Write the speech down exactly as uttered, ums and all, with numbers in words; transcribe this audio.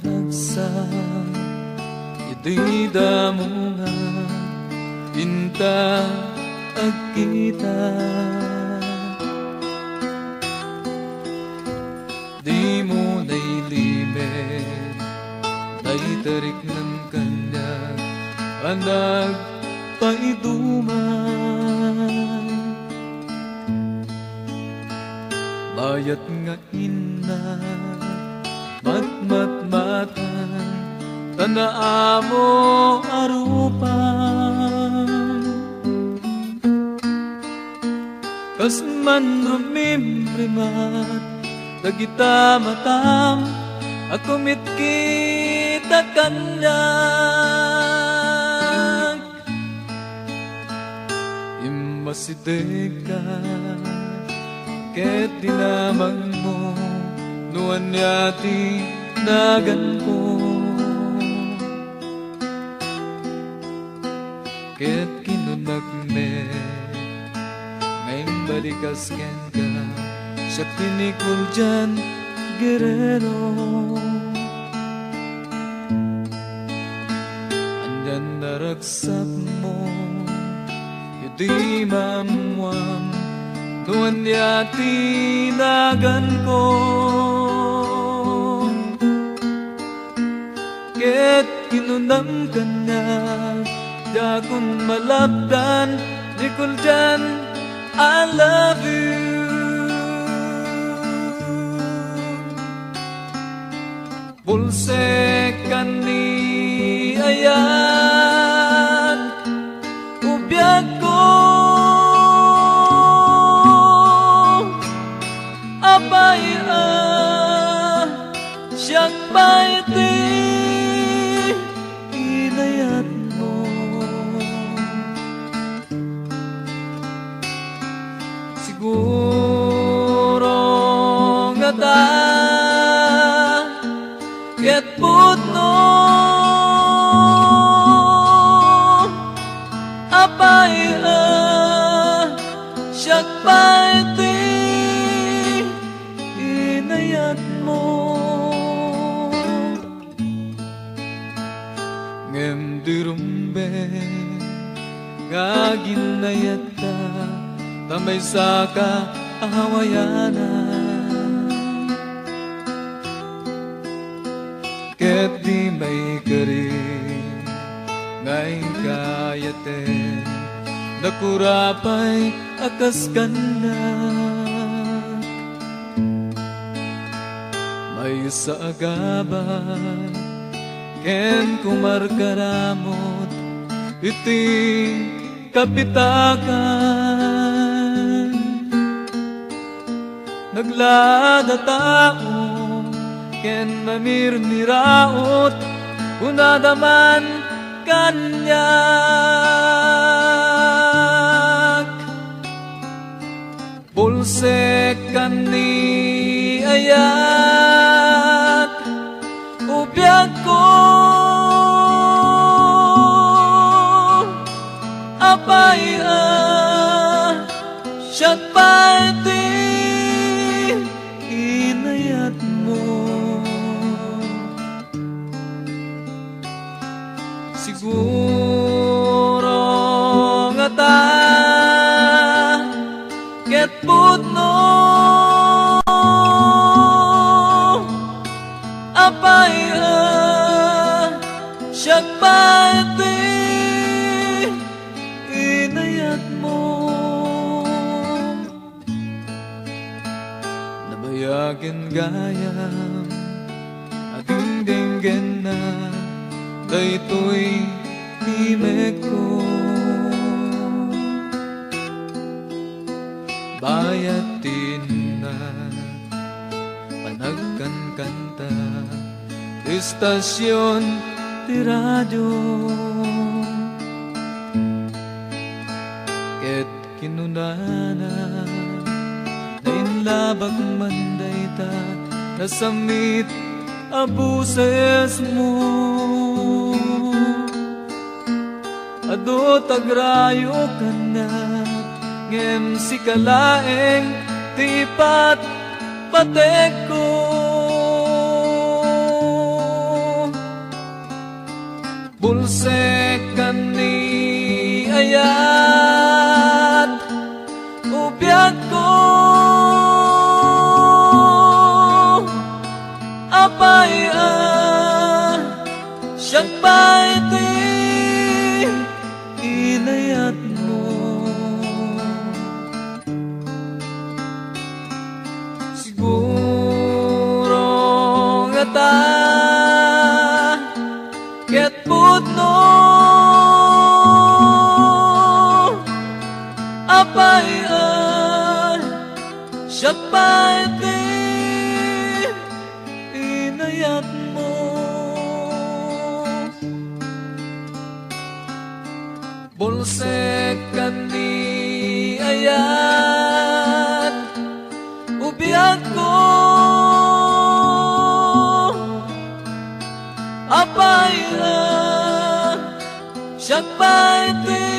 Agsa idi damungan inta agkita. Dimo nailimit dayta riknam kaniak a nagpaiduman. Bayat nga innak matmatmatan ta naamo a rupan. Kas man rumimrimat dagita matam a kumitkita kaniak. Immasidegka ket dinamagmo no ania ti naganko. Ket kinunak met nga imbalikas kenka, siak ti ni Kuldian Guerrero. Ania naragsakmo idi maammuam no ania ti naganko? Ket kinunam kaniak, diakon malapdan ni Kuldian, I love you. Bulsek ken ni ayat o biagko. Apay a siak pay ti inayatmo? Siguro ngata ket pudno. Apay a siak pay ti inayatmo? Ngem di rumbeng nga aginayatta ta maysaka a Hawaiana. Ket di maikari nga inka ayaten, dakura pay a kas kaniak. Maysa a gabay ken kumarkaramut iti kapitakan. Naglada tao ken mamirmiraot, kunada man kaniak. Bulsek ken ni ayat o biagko. Apay a siak pay ti inayatmo? Siguro ngata ket pudno. Apay a siak pay ti inayatmo? Nabayagen gayam a dingdinggenna daytoy timekko. Bayat ti inna panagkankanta, estasion ti radio. Ket kinunana, nainlabak man dayta nasammit a bosesmo. Adu ti agrayo kaniak, ngem sika laeng ti ipatpategko. Sekkan ni ayat, ubiagko, apay a siak pay ti inayatmo. Siguro ngata ket pudno, apay a siak pay ti inayatmo. Bulsekkan ni ayat, ubiagko, apay a siak pay ti